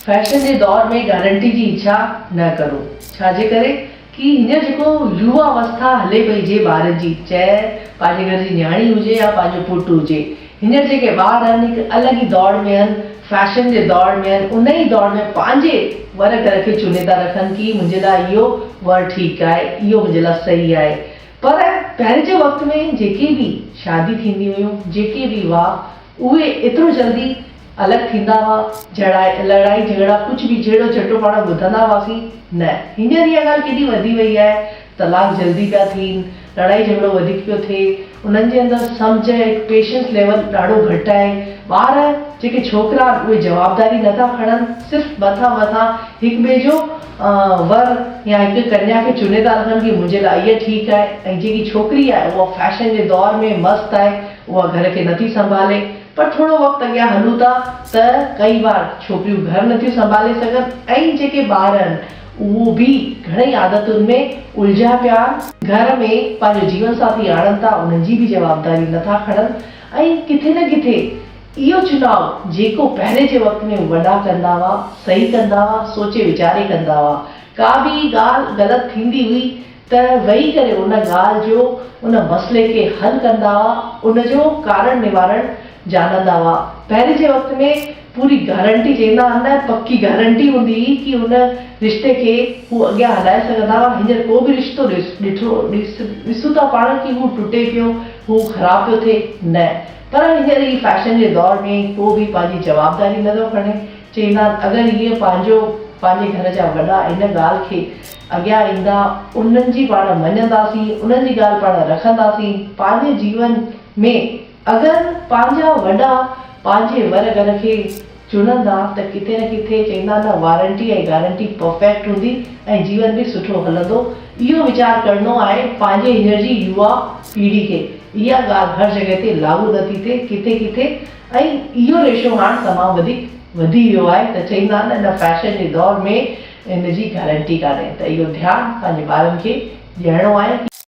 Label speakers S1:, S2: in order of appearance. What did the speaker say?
S1: Fashion جي دور ۾ guarantee جي اڇا نه ڪرو. ڇا جي ڪري ڪي هينئر جيڪو يووا اوسٿا هلي پئي جي ٻارن جي چاهي پنهنجي گهر جي نياڻي هجي يا پنهنجو پٽ هجي هينئر جيڪي ٻار آهن هڪ الڳ ئي دوڙ ۾ آهن فيشن جي دوڙ ۾ آهن ان ئي دوڙ ۾ پنهنجي ور گهر کي چني ٿا رکن ڪي منهنجي لاء اهو ور ٺيڪ آهي اهو منهنجي لاء صحيح آهي پر پهرين جي وقت ۾ جيڪي به شادي ٿينديون هيون جيڪي به هئا اهي ايترو جلدي الڳ ٿيندا هئا، جهڙائي، لڙائي جهڳڙا ڪجهه به جهيڙو جهٽو پاڻ ٻڌندا هئاسين نه. هينئر اها ڳالهه ڪيڏي وڌي وئي آهي، طلاق جلدي پيا ٿين، لڙائي جهڳڙو وڌيڪ پيو ٿئي، انهن جي اندر سمجهه، هڪ پيشنس ليول ڏاڍو گهٽ آهي، ٻار جيڪي ڇوڪرا آهن اهي جوابداري نه ٿا کڻن، صرف مٿان مٿان هڪ ٻئي جو ور يا هڪ ڪنيا کي چني ٿا رکن ڪي منهنجي لاء اها ٺيڪ آهي ۽ جيڪي ڇوڪري آهي اها فيشن جي دور ۾ مست آهي اها گهر کي نٿي سنڀالي. پر ٿورو وقت اڳيان هلون ٿا ته ڪئي بار ڇوڪريون گهر نٿيون سنڀالي سگهن ۽ جيڪي ٻار آهن اهو به گهڻئي عادتن ۾ الجهيا پيا آهن. گهر ۾ پنهنجو جيون ساٿي آڻن ٿا انهن جي به جوابداري نٿا کڻن ۽ ڪٿي نه ڪٿي اهو چناء جيڪو پهرين جي وقت ۾ وڏا ڪندا هئا صحيح ڪندا هئا سوچي ويچاري ڪندا هئا ڪا به ڳالهه غلط ٿيندي هئي ته ويهي ڪري ان ڳالهه جو، ان مسئلي کي حل ڪندا هئا، ان جو ڪارڻ نوارڻ ڄاڻندا هئا. پهرين جي وقت ۾ پوري گارنٽي چئيندا هئا نه پڪي گارنٽي هوندي هئي ڪي ان رشتي کي هو اڳيان هلائي سگهندا هئا، هينئر ڪو به رشتو ڏٺو ڏسون ٿا پاڻ ڪي هو ٽٽي پيو، هو خراب پيو ٿئي، نه پر هينئر هي فيشن جي دور ۾ ڪو به پنهنجي جوابداري نه ٿو کڻي، چئيندا آهن اگر هيء پنهنجو پنهنجي گهر جا وڏا ان ڳالهه کي اڳيان ايندا انهن جي پاڻ مڃنداسين انهن جي ڳالهه پاڻ رکنداسين پنهنجي جيون ۾ اگر پنهنجا وڏا پنهنجي ور گهر کي چنندا ته ڪٿي نه ڪٿي چئيندا نه وارنٽي ۽ گارنٽي پرفيڪٽ هوندي ۽ جيون به سٺو هلندو اهو ويچار ڪرڻو آهي پنهنجي هينئر جي يوا پيڙهي کي اها ڳالهه هر جڳهه تي لاڳو نٿي ٿئي ڪٿي ڪٿي ۽ اهو ريشو هاڻ تمام وڌيڪ وڌي ويو آهي ته چئيندا آهن ان فيشن جي دور ۾ ان جي گارنٽي ڪانهي ته اهو ڌيان پنهنجي ٻارن کي ڏيڻو آهي.